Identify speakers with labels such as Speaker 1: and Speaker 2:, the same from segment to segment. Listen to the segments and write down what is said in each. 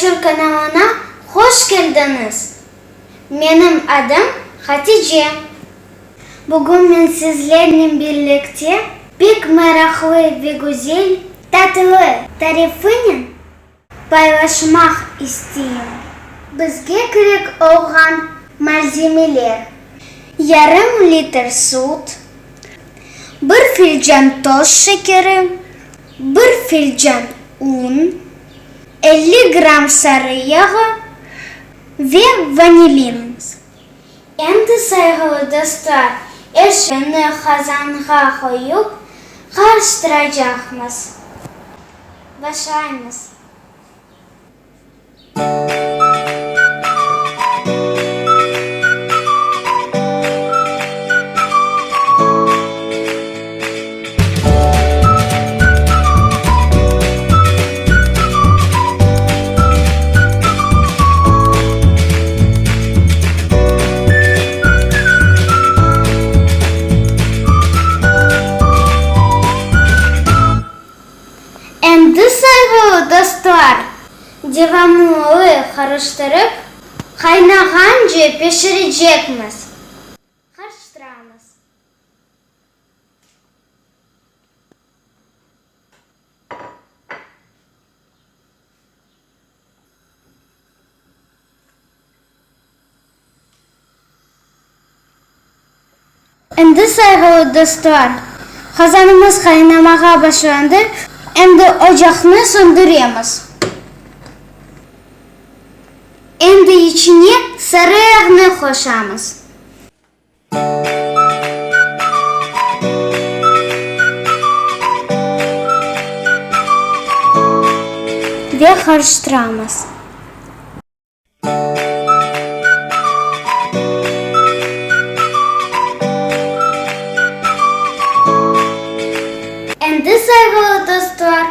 Speaker 1: Miniatür kanalına hoş keldiñiz! Menim adım Hatice. Bugün men sizlernen birlikte pek meraqlı ve güzel tatlı tarifinen paylaşmaq isteyim. Bizge kerek olğan malzemeler, yarım litr süt, bir filcan toz şekeri, bir filcan un, 50 gramm sarı yağı ve vanilin. Endi, sayğılı dostlar, er şeyni qazanğa qoyup qarıştıracaqmız. Başlaymız. Endi, sayğılı dostlar, devamlı qarıştırıp, qaynağance pişirecekmiz. Qarıştıramız. Endi, sayğılı dostlar, qazanımız qaynamağa başlandı, endi ocaqnı söndüremiz. Endi içine sarı yağnı qoşamız. Ve qarıştıramız. Endi, sayğılı dostlar,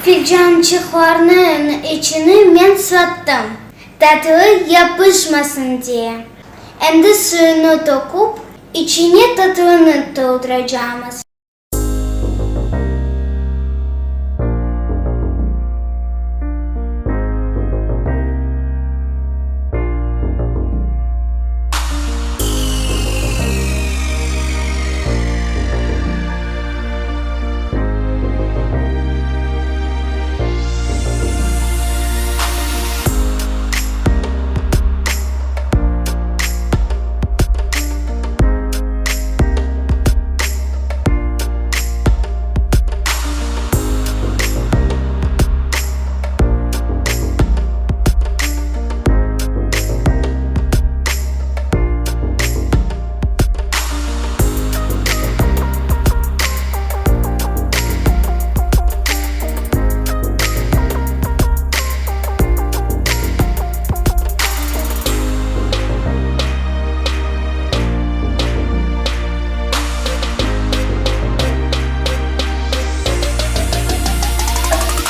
Speaker 1: filcançıqlarnıñ içini men sıvattım, tatlı yapışmasın diye. Endi suyunı töküp, içine tatlını tolduracağımız.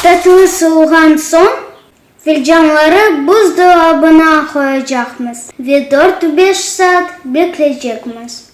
Speaker 1: Tatlı suvuğan soñ, filcanları buzdolabına qoyacaqmız ve dört-beş saat bekleycekmiz.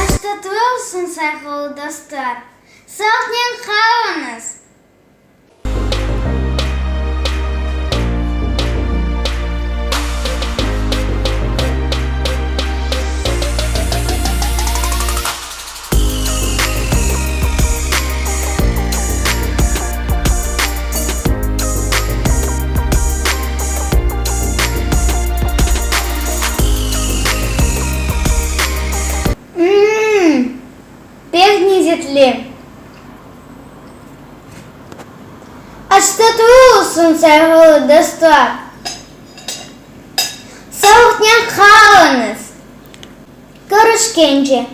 Speaker 1: Aş tatlı olsun, sayğılı dostlar! Sağlıqnen qalıñız! Mmm, pek lezetli! Aş tatlı olsun, sayğılı dostlar! Sağlıqnen qalıñız! Körüşkence,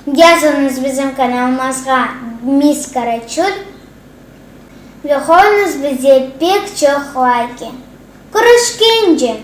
Speaker 1: yazıñız bizim kanalımızğa Miss Karaçöl ve qoyuñız bize pek çoq layki. Körüşkence!